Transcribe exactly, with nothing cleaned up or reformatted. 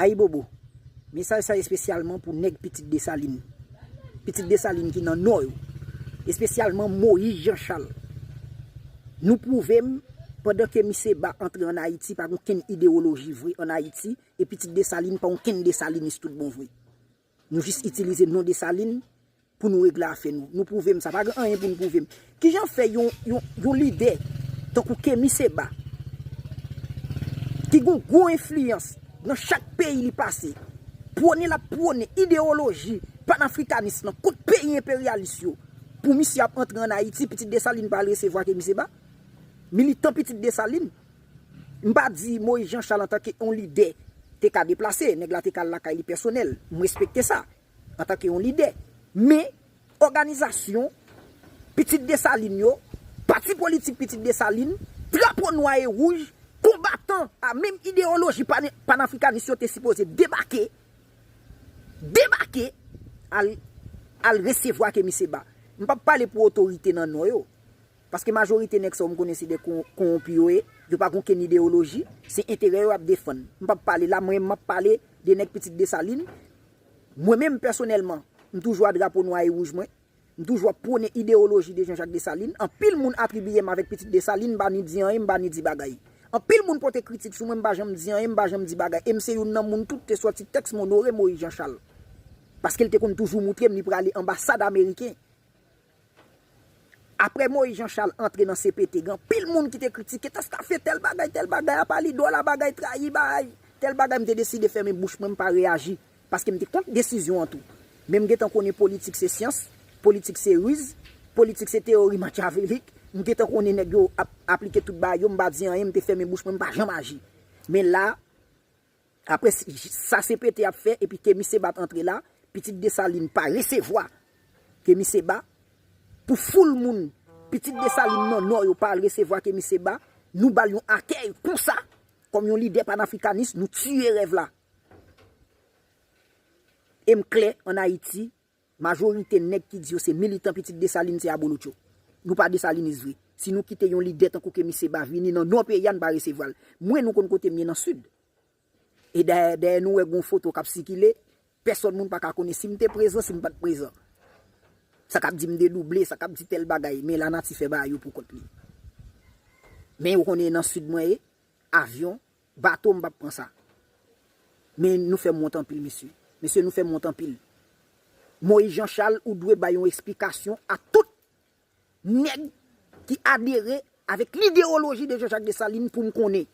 Ayibobo. Mesaj sa espesyalman pou nèg Pitit Desalin. Pitit Desalin ki nan nò yo. Espesyalman Moyiz Janchal. Nou pwouve m, pandan ke Misye Ba antre ann Ayiti, pa gen okenn idewoloji vre ann Ayiti, e Pitit Desalin pa okenn Desalinis tout bon vre. Nou jis itilize non Desalin pou nou regle afè nou. Nou pwouve m sa. Pa gen anyen pou nou pwouve m. Kijan fè yon, yon, yon lidè tankou Kemi Seba, ki gen gwo enfliyans nan chak peyi li pase, pwone l ap pwone idewoloji panafrikanis nan kont peyi enperyalis yo, pou misye ap antre ann Ayiti, Pitit Desalin pa al resevwa Kemi Seba? Militan Pitit Desalin, m pa di Moyiz Janchal antanke yon lidè te ka deplase, nèg la te ka al lakay li pèsonèl, m respekte sa, antanke yon lidè. Men, òganizasyon Pitit Desalin yo, pati politik Pitit Desalin, drapo nwa e wouj, konbatan a menm idewoloji pan-, panafrikanis yo te sipoze debake, debake, al, al resevwa Kemi Seba. M p ap pale pou otorite nan nò yo. Paske majorite nèg sa yo m konnen se de kon-, kowonpi yo ye. Yo pa gen okenn idewoloji. Se enterè yo y ap defann. M p ap pale la, mwen m ap pale de nèg Pitit Desalin. Mwen menm pèsonèlman, m toujou a drapo nwa e wouj mwen. M toujou ap pwone idewoloji de Jean Jacques Dessalines. Anpil moun atribiye m avèk Pitit Desalin, m pa ni di anyen, m pa ni di bagay. Anpil moun pote kritik sou mwen, m pa janm di anyen, m pa janm di bagay. E m se youn nan moun tout te sòti tèks m onore Moyiz Janchal. Paske l te konn toujou moutre m li prale anbasad ameriken. Apre Moyiz Janchal antre nan C P T, gen anpil moun ki te kritike, Tastafye tèl bagay, tèl bagay, apa li dòla bagay, trayi bagay, tèl bagay, m te deside fèmen bouch mwen, m pa reyaji. Paske m te kont desizyon an tou. Men m gentan konnen politik se syans, politik se riz, politik se teyori makyavelik. M gentan konnen nèg yo ap aplike tout bagay yo, m pa di anyen, m te fèmen bouch mwen, m pa janm aji. Men la, apre s-, sa C P T ap fè, epi Kemi Seba t antre la, Pitit Desalin pa resevwa Kemi Seba, pou foul moun, Pitit Desalin nan nò yo pa al resevwa Kemi Seba, nou ba l yon akèy konsa, kòm yon lidè panafrikanis, nou tiye rèv la. E m klè, ann Ayiti, majorite nèg ki di yo se militan Pitit Desalin se abolotcho. Nou pa desalinis vre. Si nou kite yon lidè tankou Kemi Seba vini nan nò peyi a, n pa resevwa l. Mwen, nou konn kote m ye nan sid. E dayè, dayè nou wè gon foto k ap sikile, pèsòn moun pa ka konnen si m te prezan, si m pa t prezan. Sa k ap di m dedouble, sa k ap di tèl bagay, men lanati fè bagay yo pou kont li. Men ou konnen nan sid mwen ye, avyon, bato, m p ap pran sa. Men nou fè m wont anpil, mesye. Mesye, nou fè m wont anpil. Moyiz Janchal, ou dwe bay yon eksplikasyon a tout nèg ki adere avèk lidewoloji de Jean Jacques Dessalines pou m konnen.